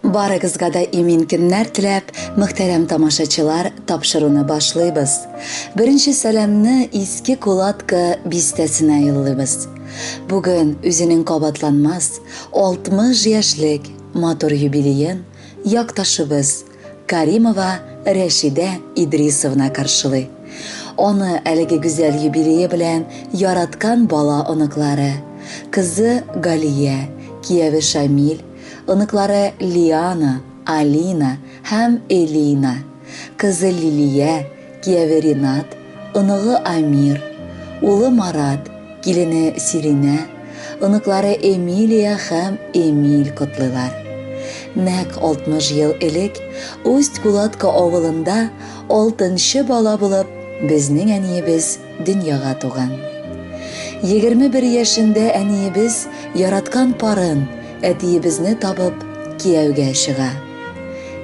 Барыгызга да имин көннәр теләп, мөхтәрәм тамашачылар, тапшыруны башлыйбыз. Беренче сәламне Иске Кулатка бистәсенә юллыйбыз. Бүген үзенең кабатланмас 60 яшьлек матур юбилеен якташыбыз Каримова Рәшидә Идрисовна каршылый. Аны әлеге гүзәл юбилее белән яраткан бала-оныклары, кызы Галия, кияве Шамил, оныклары Лиана, Алина һәм Элина, кызы Лилия, кияве Ринат, оныгы Амир, улы Марат, килене Сиринә, оныклары Эмилия һәм Эмиль котлыйлар. Нәкъ 60 ел элек Усть-Кулатка авылында алтынчы бала булып безнең әниебез дөньяга туган. 21 яшендә әниебез яраткан парын, әтиебезне табып, кияүгә чыга.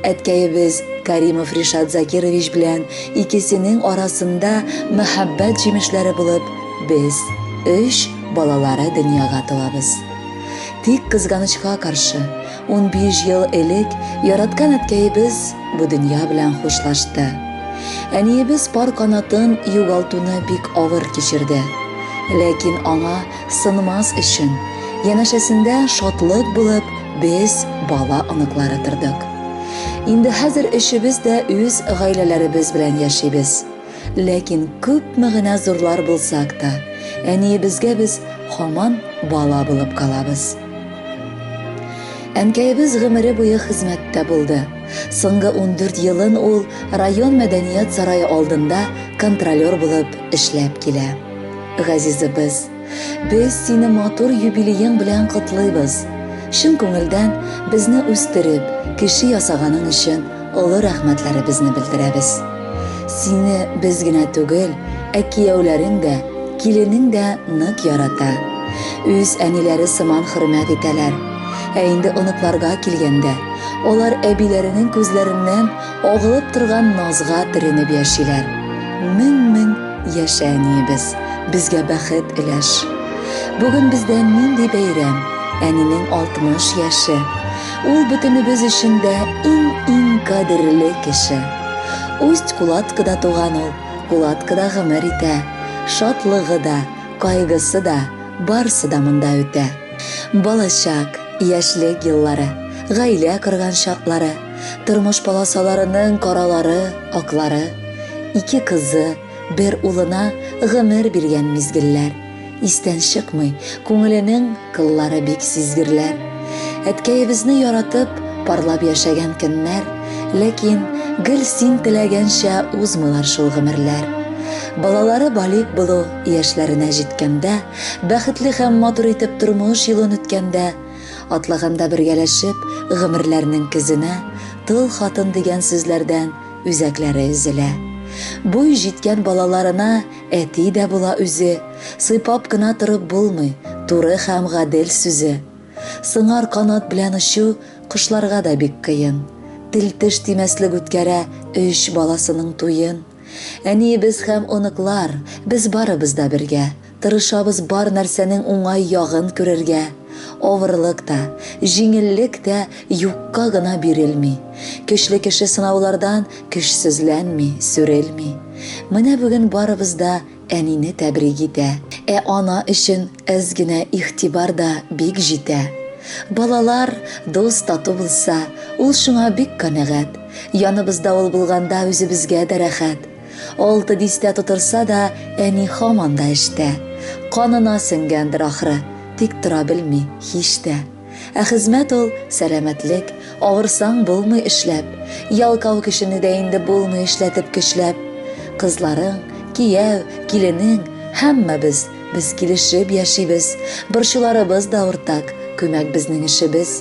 Әткәебез Каримов Ришат Закирович белән икесенең арасында мәхәббәт җимешләре булып, без, өч балалары дөньяга туабыз. Тик кызганычка каршы, 15 ел элек яраткан әткәебез бу дөнья белән хушлашты. Әниебез пар канатын югалтуны бик авыр кичерде. Ләкин аңа сынмас өчен, янәшәсендә шатлык булып, без бала оныклары тордык. Инде хәзер өчебез дә үз гаиләләребез белән яшибез. Ләкин күпме генә зурлар булсак та, әниебезгә без һаман бала булып калабыз. Әнкәебез гомере буе хезмәттә булды. Соңгы 14 елын ул район мәдәният сарае алдында контролер булып эшләп килә. Газизыбыз, без сине матур юбилеең белән котлыйбыз. Чын күңелдән безне үстереп, кеше ясаганың өчен олы рәхмәтләребезне белдерәбез. Сине без генә түгел, ә кияүләрең дә, киленең дә нык ярата. Үз әниләре сыман хөрмәт итәләр. Ә инде оныкларга килгәндә, алар әбиләренең күзләреннән агылып торган назга төренеп яшиләр. Мең-мең яшә, әниебез, безгә бәхет өләш. Бүген бездә нинди бәйрәм? Әнинең 60 яше. Ул бөтенебез өчен дә иң-иң кадерле кеше. Усть-Кулаткада туган ул, Кулаткада гомер итә. Шатлыгы да, кайгысы да, барсы да монда үтә. Балачак, яшьлек еллары, гаилә корган чаклары, тормыш полосаларының каралары, аклары, ике кызы, бер улына гомер биргән мизгелләр истән чыкмый, күңеленең кыллары бик сизгерләр. Әткәебезне яратып, парлап яшәгән көннәр, ләкин гел син теләгәнчә узмыйлар шул гомерләр. Балалары балигъ булу яшьләренә җиткәндә, бәхетле һәм матур итеп тормыш юлын үткәндә, атлаганда бергәләшеп, гомерләрнең көзенә, тол хатын дигән сүзләрдән үзәкләре өзелә. Буй җиткән балаларына әти дә була үзе, сыйпап кына торып булмый, туры һәм гадел сүзе. Сыңар канат белән очу кошларга да бик кыен. Тел-теш тимәслек үткәрә өч баласының туен. Әниебез һәм оныклар, без барыбыз да бергә, тырышабыз бар нәрсәнең уңай ягын күрергә. Авырлык та, җиңеллек тә юкка гына бирелми. Көчле кеше сынаулардан көчсезләнми, сүрелми. Менә бүген барыбыз да әнине тәбрик итә. Ә ана өчен әз генә игътибар да бик җитә. Балалар дус-тату булса, ул шуңа бик канәгать. Яныбызда ул булганда үзебезгә дә рәхәт. Алты дистә тутырса да, әни һаман да эштә. Канына сеңгәндер ахры, тик тора белми һич тә. Ә хезмәт ул, сәламәтлек, авырсаң булмый эшләп. Ялкау кешене дә инде булмый эшләтеп көчләп. Кызларың, кияү, киленең, һәммәбез, без килешеп яшибез. Борчуларыбыз да уртак, күмәк безнең эшебез.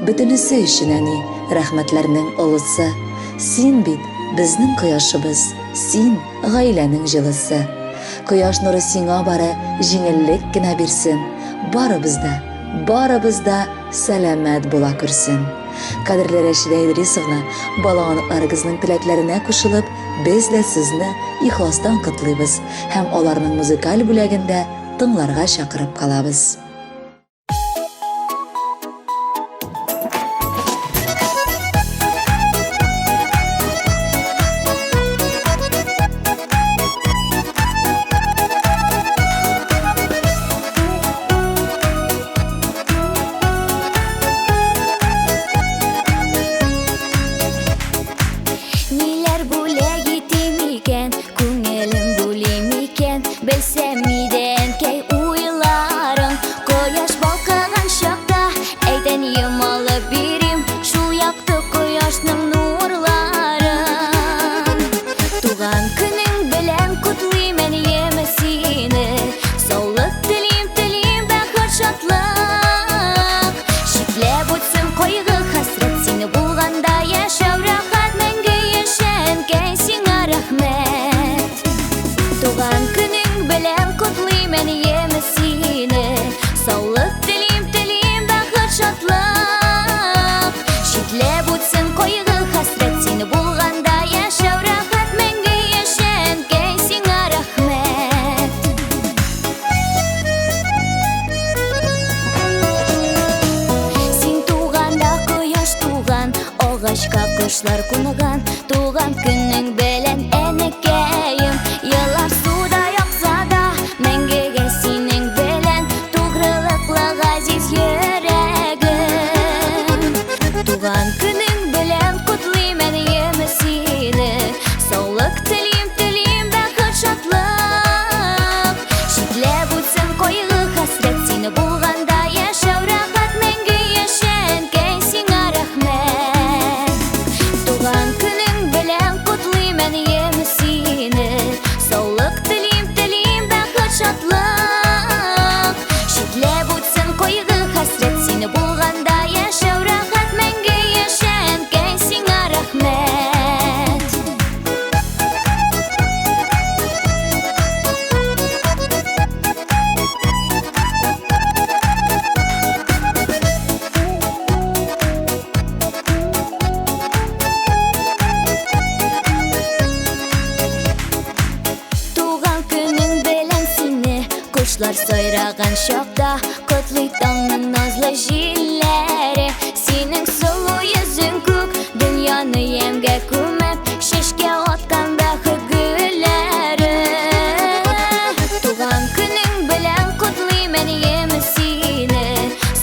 Бөтенесе өчен, әни, рәхмәтләрнең олысы. Син бит, безнең кояшыбыз, син, гаиләнең җылысы. Кояш нуры сиңа бары җиңеллек кенә бирсен. Барыбыз да, Барыбыз да сәламәт була күрсен. Кадерле Рәшидә Идрисовна, бала оныкларыгызның теләкләренә кушылып, без дә сезне ихластан котлыйбыз һәм аларның музыкаль бүләген дә тыңларга чакырып калабыз. көнең белән, әнекәем. Еллар судай акса да, мәңгегә синең белән тугрылыклы газиз йөрәгем. Туган көнең белән котлыйм, әнием, сине. Саулык телим, телим бәхет, шатлык. Читләп үтсен кайгы, хәсрәт, сине булганда яшәү рәхәт, мәңге яшә, әнкәй, сиңа рәхмәт. Туган көнең белән котлыйм, әнием, сине. Саулык телим, телим бәхет, шатлык. Читләп үтсен кайгы, хәсрәт, сине булганда яшәү рәхәт, мәңге яшә, әнкәй, сиңа рәхмәт. Туган көнең белән сине, кошлар сайраган чакта котлый таңның назлы җилләре. Синең сылу йөзең күк дөньяны ямьгә күмеп, чәчкә аткан бәхет гөлләре. Туган көнең белән котлыйм, әнием, сине.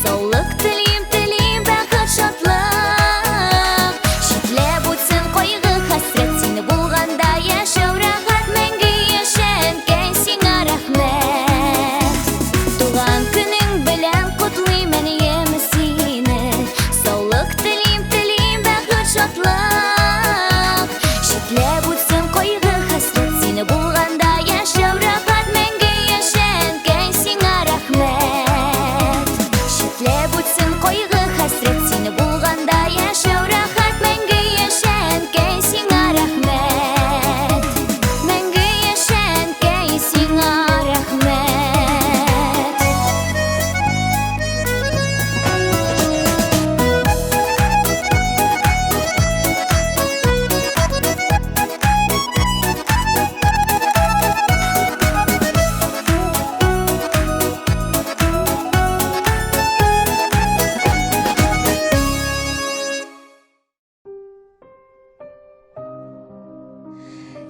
Саулык телим, телим бәхет, шатлык. Читләп үтсен кайгы, хәсрәт, сине булганда яшәү рәхәт, мәңге яшә, әнкәй, сиңа рәхмәт. Туган көнең белән котлыйм, әнием, сине. Саулык телим, телим бәхет, шатлык. Читләп үтсен кайгы, хәсрәт, сине булганда яшәү рәхәт, мәңге яшә, әнкәй, сиңа рәхмәт. Читләп үтсен кайгы, хәсрәт, сине булганда яшәү рәхәт, мәңге яшә, әнкәй, сиңа рәхмәт. Мәңге яшә, әнкәй, сиңа рәхмәт.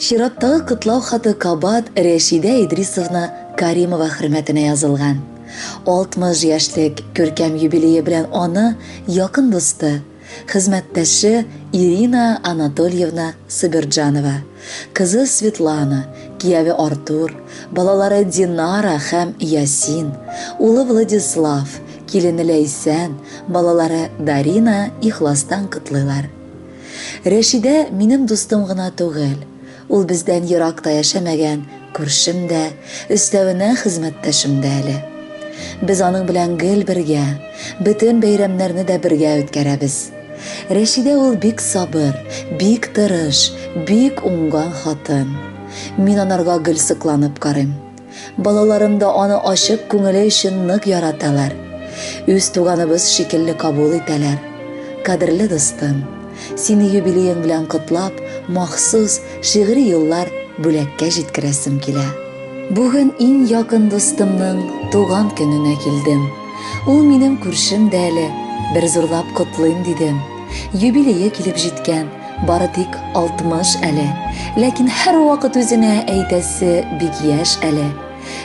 Чираттагы котлау хаты кабат Рәшидә Идрисовна Каримова хөрмәтенә язылган. 60 яшьлек күркәм юбилее белән аны якын дусты, хезмәттәше Ирина Анатольевна Сабирджанова, кызы Светлана, кияве Артур, балалары Динара һәм Ясин, улы Владислав, килене Ләйсән, балалары Дарина ихластан котлыйлар. Рәшидә минем дустым гына түгел, ул бездән еракта яшәмәгән күршем дә, өстәвенә хезмәттәшем дә әле. Без аның белән гел бергә, бөтен бәйрәмнәрне дә бергә үткәрәбез. Рәшидә ул бик сабыр, бик тырыш, бик уңган хатын. Мин анарга гел сокланып карыйм. Балаларым да аны ачык күңеле өчен нык яраталар. Үз туганыбыз шикелле кабул итәләр. Кадерле дустым, сине юбилеең белән котлап, махсус шигъри юллар бүләккә җиткерәсем килә. Бүген иң якын дустымның туган көненә килдем. Ул минем күршем дә әле, бер зурлап котлыйм дидем. Юбилее килеп җиткән, бары тик 60 әле. Ләкин һәрвакыт үзенә әйтәсе бик яшь әле.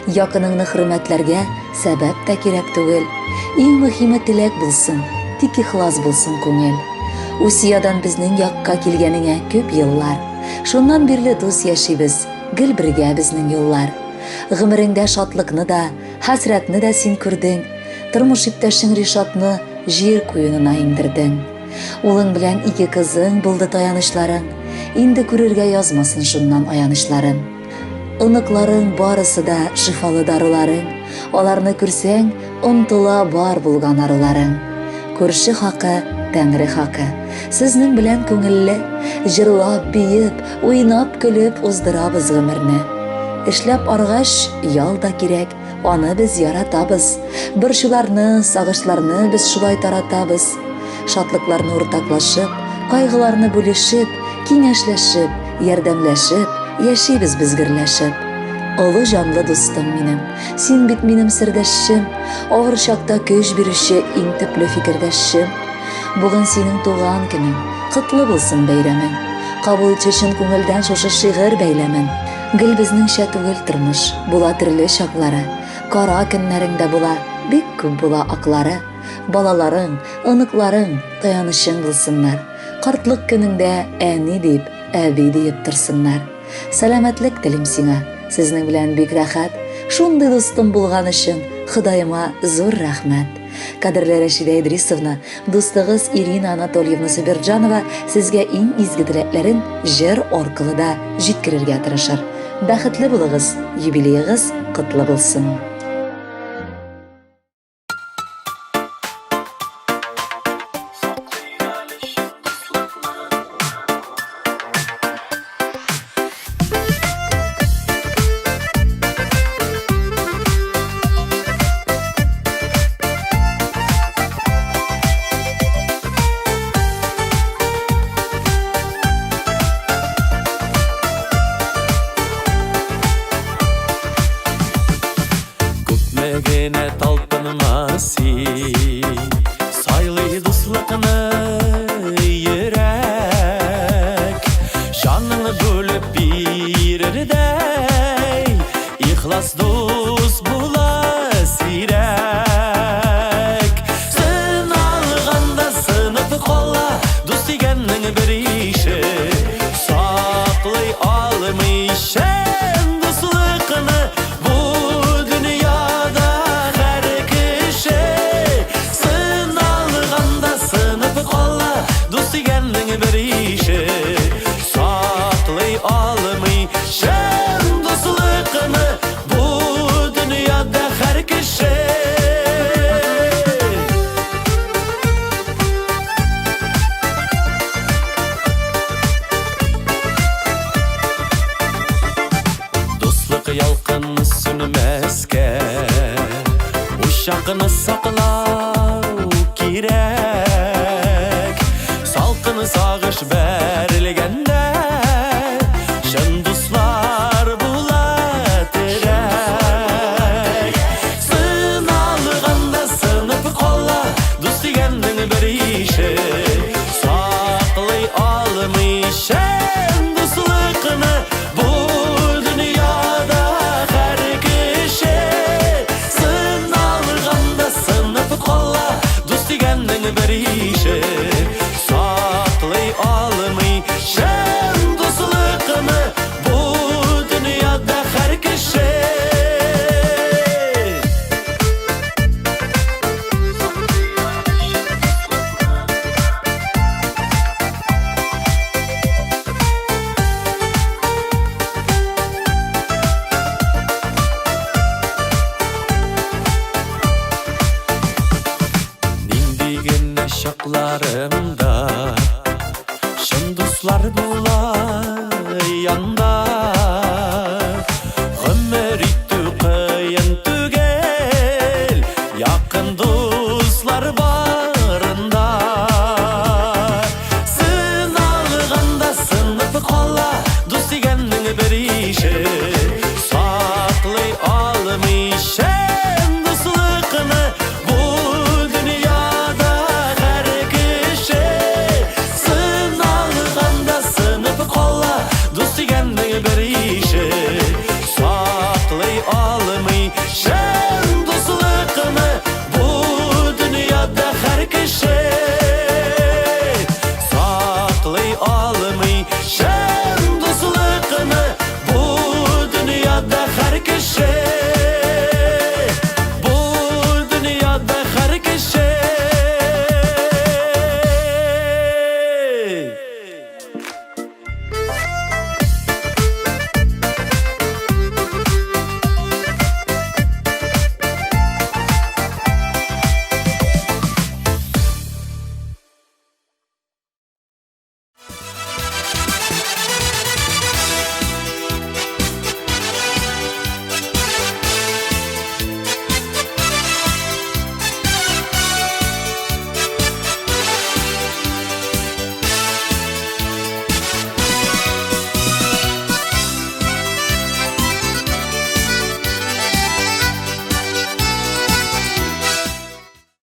Якыныңны хөрмәтләргә сәбәп тә кирәк түгел. Иң мөһиме теләк булсын, тик ихлас булсын күңел. Усиядан безнең якка килгәнеңә күп еллар. Шуннан бирле дус яшибез, гел бергә безнең юллар. Гомереңдә шатлыкны да, хәсрәтне дә син күрдең. Тормыш иптәшең Ришатны җир куенына иңдердең. Улың белән ике кызың булды таянычларың. Инде күрергә язмасын шуннан аянычларын. Оныкларың барысы да шифалы даруларың. Аларны күрсәң, онтыла бар булган аруларың. Күрше хакы, Тәңре хакы. Сезнең белән күңелле, җырлап, биеп, уйнап, көлеп уздырабыз гомерне. Эшләп аргач, ял да кирәк, аны без яратабыз. Борчуларны, сагышларны без шулай таратабыз. Шатлыкларны уртаклашып, кайгыларны бүлешеп, киңәшләшеп, ярдәмләшеп, яшибез без гөрләшеп. Олы җанлы дустым минем, син бит минем сердәшчем, авыр чакта көч бирүче иң төпле фикердәшчем. Бүген синең туган көнең, котлы булсын бәйрәмең. Кабул итче чын күңелдән шушы шигырь бәйләмен. Гел безнеңчә түгел тормыш, була төрле чаклары. Кара көннәрең дә була, бик күп була аклары. Балаларың, оныкларың таянычың булсыннар. Картлык көнеңдә әни дип, әби диеп торсыннар. Сәламәтлек телим сиңа. Сезнең белән бик рәхәт. Шундый дустым булган өчен Ходаема зур рәхмәт. Кадерле Рәшидә Идрисовна, дустыгыз Ирина Анатольевна Сабирджанова сезгә иң изге теләкләрен җыр аркылы да җиткерергә тырышыр. Бәхетле булыгыз, юбилеегыз котлы булсын! Күпме генә талпынма син, Сайлый дуслыкны йөрәк. Җаныңны бүлеп бирердәй, Ихлас дус була сирәк. Сыналганда сынып кала Дус дигәннең бер ише. Саклый алмый чын дуслыкны Бу дөньяда һәр кеше. Сыналганда сынып кала Дус дигәннең бер ише. Саклый алмый чын дуслыкны Бу дөньяда һәр кеше. Дуслык ялкыны сүнмәскә, Учакны сакла.